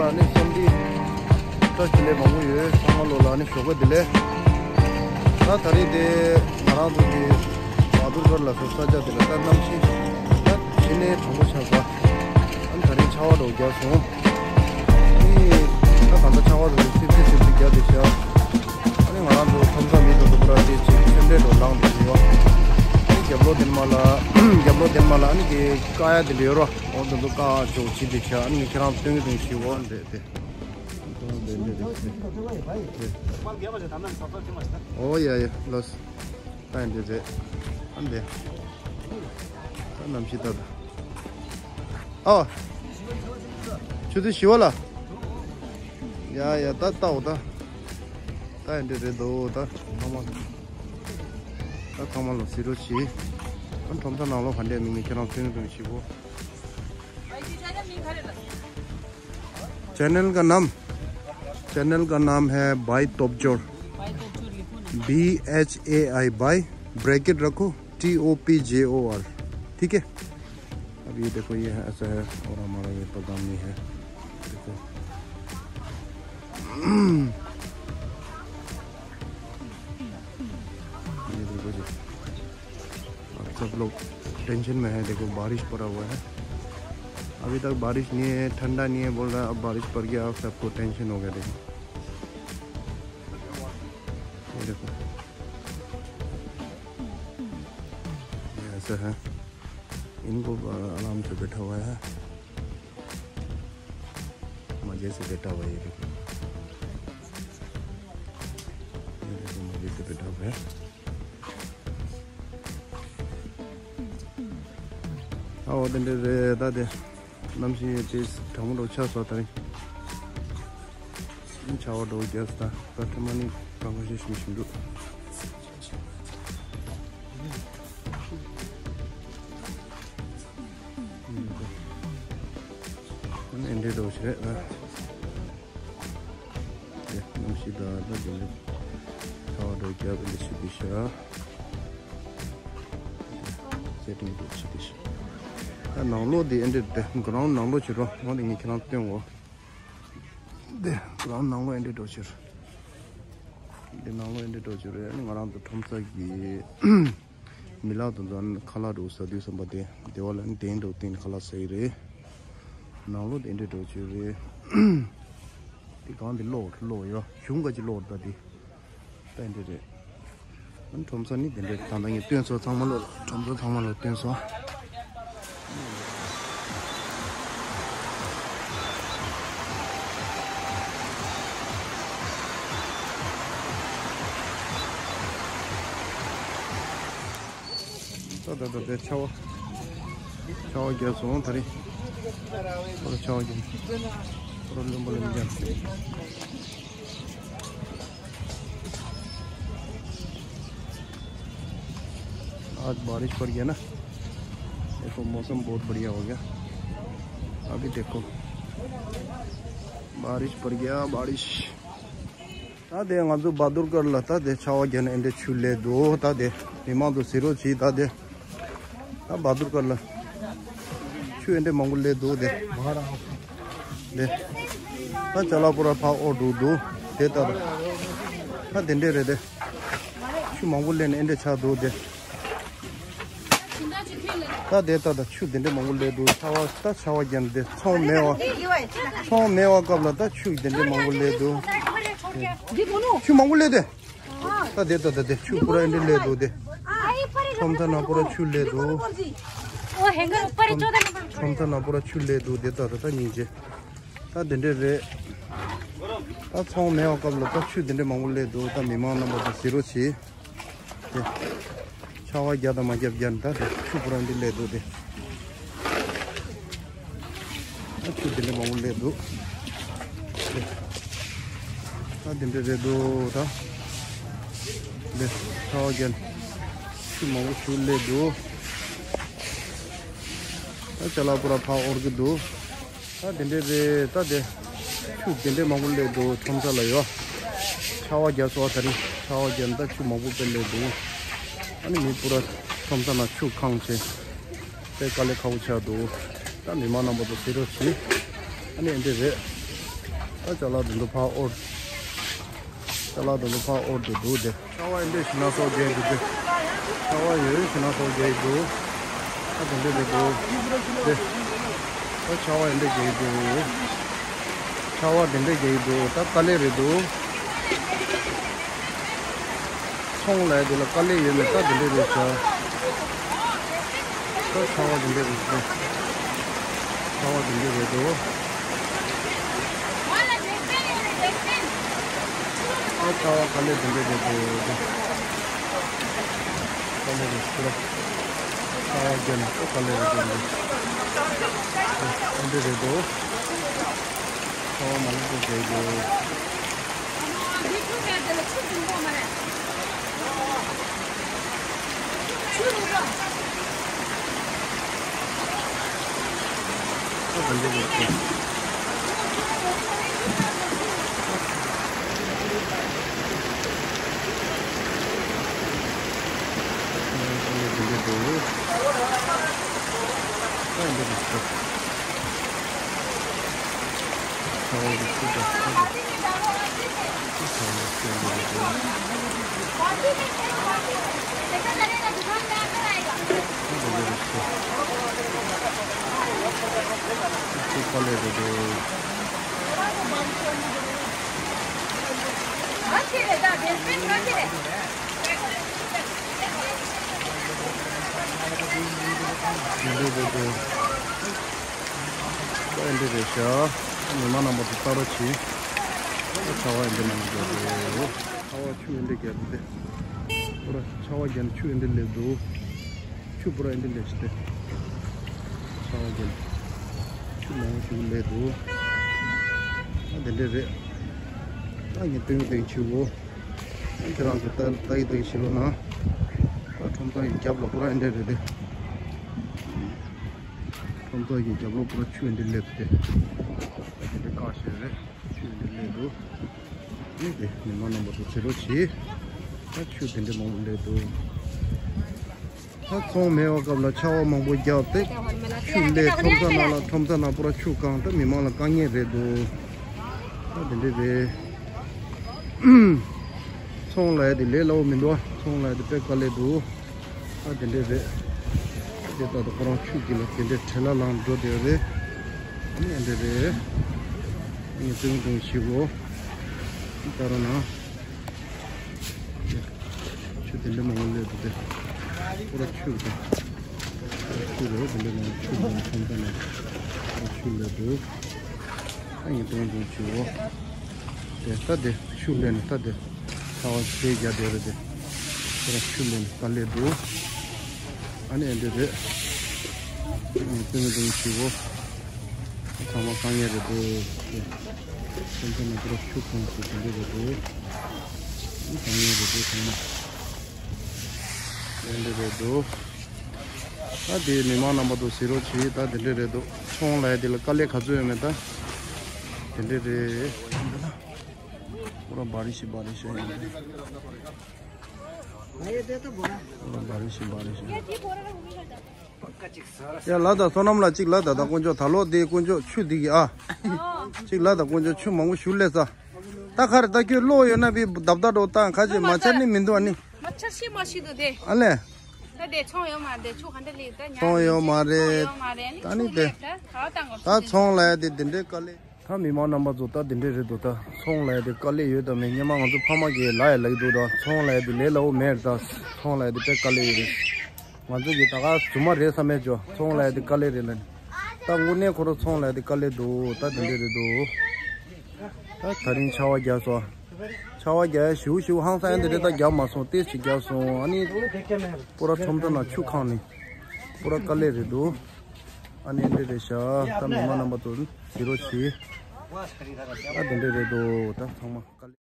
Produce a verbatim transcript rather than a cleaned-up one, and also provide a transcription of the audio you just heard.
ཨ་ནི་བསམ་འདི་བཀྲ་ཤིས་བདེ་ལེགས་མང་པོ་ཡོད། ཚང་མ་ལོ་ལ་ཨ་ནི་ཞོགས་པ་བདེ་ལེགས། ད་ད་རེས་དེ་ང་རང་ཚོ་གི་བ་དུར་སྒར་ལ་སོགས་ས་ཆ་དེ་ལ་ད་གནམ་གཤིས་ད་གཞི་ནས་གྲང་པོ་ཆགས་པ། ཨ་ནི་ད་རེས་ཆར་པ་འདྲ་བོ་བརྒྱབ་སོང་། ཨ་ནི་ད་གང་ལྟར་ཆར་པ་དེ་ཚོ་སིབ་སིབ་སིབ་སིབ་བརྒྱབ་བསྡད་ཤག་ཨ་ནི་ང་རང་ཚོ་ཁྲོམ་ས་མི་ཚོ་འདུག་པ་ར་དེ་ཅིག་སེམས་ཁྲལ་འདྲ་བོ་ལངས་བསྡད་ཡོད། ཨ་ནི་རྒྱབ་ལོགས་དེ་མ་ལ་རྒྱབ་ལོགས་དེ་མ་ལ་ཨ་ནི་གི་ཀ་ཡ་དེ་འདྲ་ཡོད་ར། འོ་དེ་ཚོ་ཀ་ཅོག་བྱེད་བསྡད་ཤག་ཨ་ནི་ངས་ཁྱེད་རང་སྟོན་གི་འདུག་ཞིག་འོ་འདི་དེ། ཨོ་ཡ་ཡ་ལོས། ད་འདི་རེད། ཨ་འདི། ད་གནམ་གཤིས་ད་ད། ཨ། ཆུ་ཚོད་བཞི་པ་ལ། ཡ་ཡ་ད་ལྟ་འོ་ད། ད་འདི་རེད་དོ་ད་ཚང་མ། ད་ཚང་མ་ལོ་ཟི་རོ་བྱེད། ཨ་ཁྲོམ་ས་ནང་ལོགས་ག་འདྲས་མིན་ནི་ཁྱེད་རང་ཐོན་ཐོན་ཞིག་གོ། चैनल का नाम, चैनल का नाम है भाई तोपजोर। भाई तोपजोर लिखो ना। बी एच ए आई भाई, ब्रैकेट रखो, T O P J O R. ठीक है, अब ये देखो, ये है, ऐसा है, और हमारा ये पगामी है, देखो। ये देखो जी। अब सब लोग टेंशन में है। देखो, बारिश पड़ा हुआ है, अभी तक बारिश नहीं है, ठंडा नहीं है बोल रहा है। अब बारिश पड़ गया, अब सबको टेंशन हो गया। देखो, ये देखो, ये ऐसा है। इनको, अ, आराम से बैठा हुआ है, मजे से बैठा हुआ है। ये देखो, ये देखो, मजे से बैठा हुआ है। ཨ་འོ་དེ་འདྲ་རེད། ད་དེ་གནམ་གཤིས་དེ་གྲང་མོ་འདྲ་ཆགས་སོང་། ད་རིང་ཆར་པ་འདྲ་བརྒྱབ་སོང་། ད་ད་ཐ་མ་ནི་གང་ག་ཞིག་ཞིམ་ཞིམ་འདུག་ཨ་ནི་འདི་འདྲ་ཞིག་རེད་ད། དེ་གནམ་གཤིས་ད་ད་དེ་འདྲ་ཆར་པ་འདྲ་བརྒྱབ་འདི་ཞིག་འདི་ཤག་སེ་ཊིང་འདི་ཞིག་འདི་ཤག་ད་ནང་ལོགས་འདི་ཨེ་འདྲ་དེ་གྷི་རའུན་ཌི་ནང་ལོགས་ཕྱིར་རོ། འོ་འདི་ངས་ཁྱེད་རང་སྟོན་འོ། འདི་གྷི་རའུན་ཌི་ནང་ལོགས་ཨེ་འདྲ་འགྲོ་ཕྱིར། འདི་ནང་ལོགས་ཨེ་འདྲ་འགྲོ་ཕྱིར་རེད། ང་རང་ཚོ་ཁྲོམ་ས་གི་མི་ལག་དེ་ཚོ་ཁ་ལག་འདྲ་བོ་ཟ་དུས་ཙམ་པ་དེ་དེ་བ་ལ་ནི་གདན་འདྲ་བོ་བཏིང་ནས་ཁ་ལག་ཟ་ཡི་རེད། ནང་ལོགས་དེ་འདྲ་འགྲོ་ཕྱིར་རེད། དེ་གང་དེ་གློག་གློག་ཡོད་གཞུང་ག་ཅིག་གློག་ད་དེ། ད་འདི་རེད། ཁྲོམ་ས་ནི་དེ་འདྲས་ད་ལྟ་ངས་སྟོན་སོང་། ཚང་མ་ལོ་ཁྲོམ་ས་ཚང་མ་ལོ་སྟོན་སོང་། ད་ད་ད་དེ་ཆར་པ་ཆར་པ་བརྒྱབ་སོང་། ད་རེས་ཁོ་ར་ཆར་པ་བརྒྱབ། ཁོ་ར་རློན་པ་རློན་རྒྱབ། आज बारिश पड़ गया ना, देखो मौसम बहुत बढ़िया हो गया। अभी देखो बारिश पड़ गया, बारिश। ད་དེ་ང་ཚོ་བ་དུར་སྒར་ལ་ད་དེ་ཆར་པ་བརྒྱབ་ནས་ཨེ་འདྲ་ཆུ་སླེབས་འདུག་ད་དེ་མི་མང་ཚོ་ཟི་རོ་བྱེད། ད་དེ་ད་བ་དུར་སྒར་ལ་ཆུ་ཨེ་འདྲ་མང་པོ་སླེབས་འདུག་དེ་དེ་ད་ཅ་ལག་པུ་ར་ཕར་དབོར་འགྲོ་འདུག་དེ་ལྟར་ད་དེ་འདྲ་རེད། དེ་ཆུ་མང་པོ་སླེབས་ནས་ཨེ་འདྲ་ཆགས་འདུག་དེ། ད་དེ་ལྟ་ད་ཆུ་དེ་འདྲ་མང་པོ་སླེབས་འདུག་ཆར་པ་ད་ཆར་པ་བརྒྱབ་ནས་དེ་ཚོང་མེད་པ། ཚོང་མེད་པ་སྐབས་ལ་ད་ཆུ་དེ་འདྲ་མང་པོ་སླེབས་འདུག་ཆུ་མང་པོ་སླེབས་དེ། ད་དེ་ལྟ་ད་དེ་ཆུ་པུ་ར་ཨེ་འདྲ་སླེབས་འདུག་དེ། ཁྲོམ་ས་ནང་པུ་ར་ཆུ་སླེབས་འདུག་ཁྲོམ་ས་ནང་པུ་ར་ཆུ་སླེབས་འདུག་དེ་ད་ད་ད་སྙིང་རྗེ། ད་དེ་འདྲ་རེད། ད་ཚོང་མེད་པ་སྐབས་ལ་ད་ཆུ་དེ་འདྲ་མང་པོ་སླེབས་འདུག་ད་མི་མང་རྣམ་པ་ཚོ་ཟི་རོ་བྱེད། དེ། ཆར་པ་བརྒྱབ་དང་མ་བརྒྱབ་བརྒྱབ་ནས་ད་དེ་ཆུ་པུ་ར་འདི་སླེབས་འདུག་དེ། ཨ་ཆུ་དེ་འདྲ་མང་པོ་སླེབས་འདུག་དེ། ཨ་དེ་འདྲ་རེད་འདུག་ད། དེ་ཆར་པ་བརྒྱབ་ནས་ཆུ་མང་པོ་ཞིག་སླེབས་འདུག་ད་ཅ་ལག་པུ་ར་ཕར་དབོར་གི་འདུག་ད་དེ་འདྲ་རེད། ད་དེ་ཆུ་དེ་འདྲ་མང་པོ་སླེབས་འདུག་ཁྲོམ་ས་ལ་ཡོད། ཆར་པ་བརྒྱབ་སོང་བ། ད་རིང་ཆར་པ་བརྒྱབ་ནས་ད་ཆུ་མང་པོ་དཔེ་སླེབས་འདུག་ཨ་ནི་མི་པུ་ར་ཁྲོམ་ས་ནང་ཆུ་གང་བྱས། དཔེ་དཀའ་ལས་ཁག་པོ་ཆགས་འདུག་ད་མི་མང་རྣམ་པ་ཚོ་ཟི་རོ་བྱེད། ཨ་ནི་ཨེ་འདྲ་རེད། ད་ཅ་ལག་དེ་ཚོ་ཕར་ཨོར། ཅ་ལག་དེ་ཚོ་ཕར་ཨོར་དུ་འདུག་སྟེ། ཆར་པ་ཡིན་འདྲ་ཞིག་ན་སོགས་རྒྱག་གི་འདུག་ཆར་པ་ཡོད་ཞིག་ན་སོགས་རྒྱག་གི་འདུག་ཨ་དེ་འདྲ་རེད་འདུག་སྟེ། ད་ཆར་པ་ཡིན་འདྲ་རྒྱག་གི་འདུག་ཆར་པ་དེ་འདྲ་རྒྱག་གི་འདུག་ད་དཀའ་ལས་རེད་འདུག་ཚོང་ལས་དེ་ལ་དཀའ་ལས་ཡོད་མེད་ད་དེ་འདྲ་རེད་ཤག་ད་ཆར་པ་དེ་འདྲ་རེད་འདུག་ཆར་པ་དེ་འདྲ་རེད་འདུག་ཨ་ཆར་པ་དཀའ་ལས་དེ་འདྲ་རེད་འདུག་དཀའ་ལས་རེད་ཤག་ཆར་པ་རྒྱབ་ནས་ཁོ་དཀའ་ལས་རེད་འདུག་དེ་འདྲ་རེད་འདུག་ཆར་པ་མང་པོ་རྒྱག་གི་འདུག་འདི་འདྲ་རེད་འདུག་ཨ་འདི་རེད་ཤག་མི་མང་རྣམ་པ་ཚོ་ལྟ་རོགས་གྱིས། ཨ་ཆར་པ་འདི་ནང་འགྲོ་འདུག་ཆར་པ་ཆུ་འདི་རྒྱབ་སྟེ། པུ་ར་ཆར་པ་རྒྱབ་ནས་ཆུ་འདི་སླེབས་འདུག་ཆུ་པུ་ར་འདི་སླེབས་ཤག་སྟེ། ཆར་པ་རྒྱབ་ནས་ཆུ་མང་པོ་ཞིག་སླེབས་འདུག་ཨ་འདི་འདྲ་རེད། ཨ་ངས་སྟོན་སྟོན་བྱེད་འོ། ཁྱེད་རང་ཚོ་ལྟ་ལྟ་ཡི་ལྟ་ཡི་བྱེད་རོགས་གནང་། ཁྲོམ་ཐང་གི་རྒྱབ་ལ་པུ་ར་འདི་འདྲ་རེད་དེ། ཁྲོམ་ཐང་གི་རྒྱབ་ལོགས་པུ་ར་ཆུ་འདི་སླེབས་ཏེ། འདི་འདྲ་བཀག་བཞག་རེད། ཆུ་འདི་སླེབས་འདུག་ཨ་ནི་དེ་མི་མང་རྣམ་པ་ཚོ་གཟིགས་རོགས་གྱིས། ད་ཆུ་འདི་འདྲ་མང་པོ་སླེབས་འདུག་ད་ཚོང་མེད་པའི་སྐབས་ལ་ཆར་པ་མང་པོ་བརྒྱབ་སྟེ། ཆུ་སླེབས་ཁྲོམ་ས་ནང་ལ་ཁྲོམ་ས་ནང་པུ་ར་ཆུ་བཀང་སྟེ་མི་མང་ལ་དཀའ་ངལ་རེད་འདུག་ད་དེ་འདྲ་རེད། ཚོང་ལས་དེ་ལས་སླ་པོ་མི་འདུག་ཚོང་ལས་དེ་དཔེ་དཀའ་ལས་འདུག་ད་དེ་འདྲ་རེད། དེ་ལྟར་དུ་ཁོ་རང་ཆུ་དཀྱིལ་ལ་དེ་འདྲ་བྲེལ་ལ་ལངས་འགྲོ་བསྡད་རེད། ཨ་ནི་འདི་འདྲ་རེད། ངས་ཏུང་ཏུང་བྱེད་དགོས། ད་ར་ན། ཆུ་དེ་འདྲ་མང་པོ་སླེབས་འདུག་སྟེ། ཁོ་ར་ཆུ་དང་། ཆུ་རེད་དེ་འདྲ་མང་པོ་ཆུ་མང་པོ་ཐོན་ཐོན་ནས། ཁོ་ར་ཆུ་སླེབས་འདུག་ཨ་ངས་ཏུང་ཏུང་བྱེད་དགོས། དེ་ལྟ་དེ་ཆུ་སླེབས་ནས་ལྟ་དེ། ཚ་བ་ཞེ་རྒྱག་བསྡད་རེད་དེ། ཁོ་ར་ཆུ་སླེབས་ནས་ལྟ་སླེབས་འདུག་ཨ་ནི་འདི་རེད། ཏུང་ཏུང་བྱེད་དགོས། ཚང་མ་དཀའ་ངལ་རེད་འདུག་སེམས་ཁྲལ་ནང་དུ་ཆུ་ཁོངས་སུ་དེ་འདྲ་རེད་འདུག་དཀའ་ངལ་རེད་འདུག་ཚང་མ། དེ་འདྲ་རེད་འདུག་ད་དེ་མི་མང་རྣམ་པ་ཚོ་གཟིགས་རོགས་གྱིས། ད་དེ་འདྲ་རེད་འདུག་ཚོང་ལས་དེ་ལ་དཀའ་ལས་ག་ཚོད་ཡོད་མེད་ད། དེ་འདྲ་རེད། པུ་ར་བ་རི་ཤི་བ་རི་ཤི་ཡིན། པུ་ར་བ་རི་ཤི་བ་རི་ཤི། ཡ་ལ་ད་བསོད་ནམས་ལ་གཅིག་ལ་ད་ད་དཀོན་མཆོག་ད་ལོ་དེ་དཀོན་མཆོག་ཆུ་འདི་གི་ཨ། གཅིག་ལ་ད་དཀོན་མཆོག་ཆུ་མང་པོ་ཞུ་ལས་ས། ད་ཁར་ད་ཁྱོད་གློག་ཡོད་ན་བི་བདབ་ད་འགྲོ་ད་ཁ་ཅིག་མ་ཆར་ནི་མི་འདུག་ཨ་ནི། མ་ཆར་ཤི་མ་ཤི་འདུག་དེ། ཨ་ལས། ད་དེ་ཚོང་ཡོད་མ་རེད་ཆུ་ག་འདྲ་ལེགས་ད་ཉ། ཚོང་ཡོད་མ་རེད། ཚོང་ཡོད་མ་རེད་ད་ནི་ཆུ་དེ། ལེགས་ད་ད་ད་ངོ་ད་ཚོང་ལ་ཡ་དེ་དེ་འདྲའི་དཀའ་ལས། ད་མི་མང་རྣམ་པ་ཚོ་ད་དེ་འདྲས་རེད་འདུག་ད་ཚོང་ལ་ཡ་དེ་དཀའ་ལས་ཡོད་དམ་མེད་སྔོན་མ་ང་ཚོ་ཕ་མ་གིས་ལབ་ཡ་ལབ་ཀྱི་འདུག་ད་ཚོང་ལ་ཡ་དེ་ལས་སླ་པོ་མེད་རེད། ད་ཚོང་ལ་ཡ་དེ་དཔེ་དཀའ་ལས་ཡོད་རེད། ང་ཚོ་གིས་ད་ག་རྫུན་མ་རེད་བསམ་མེད་ཅོ། ཚོང་ལ་ཡ་དེ་དཀའ་ལས་རེད་ལབ་ནས། ད་དངོས་གནས་ཁོ་རང་ཚོང་ལ་ཡ་དེ་དཀའ་ལས་འདུག་ད་དེ་འདྲས་རེད་འདུག་ད་ད་རིང་ཆར་པ་རྒྱབ་སོང་། ཆར་པ་རྒྱབ་ཡ་ཞིའུ་ཞིའུ་ཧང་སང་ཡ་དེ་འདྲས་ད་རྒྱབ་མ་སོང་ཏོག་ཙམ་རྒྱབ་སོང་ཨ་ནི། པུ་ར་ཁྲོམ་ཐོག་ནང་ཆུ་ཁེངས་ནས། པུ་ར་དཀའ་ལས་རེད་འདུག་ཨ་ནི་འདི་རེད་ཤག་ད་མི་མང་རྣམ་པ་ཚོ་གཟིགས་རོགས་གྱིས། ཨ་དེ་འདྲས་རེད་འདུག་ད་ཚང་མ་དཀའ་ལས།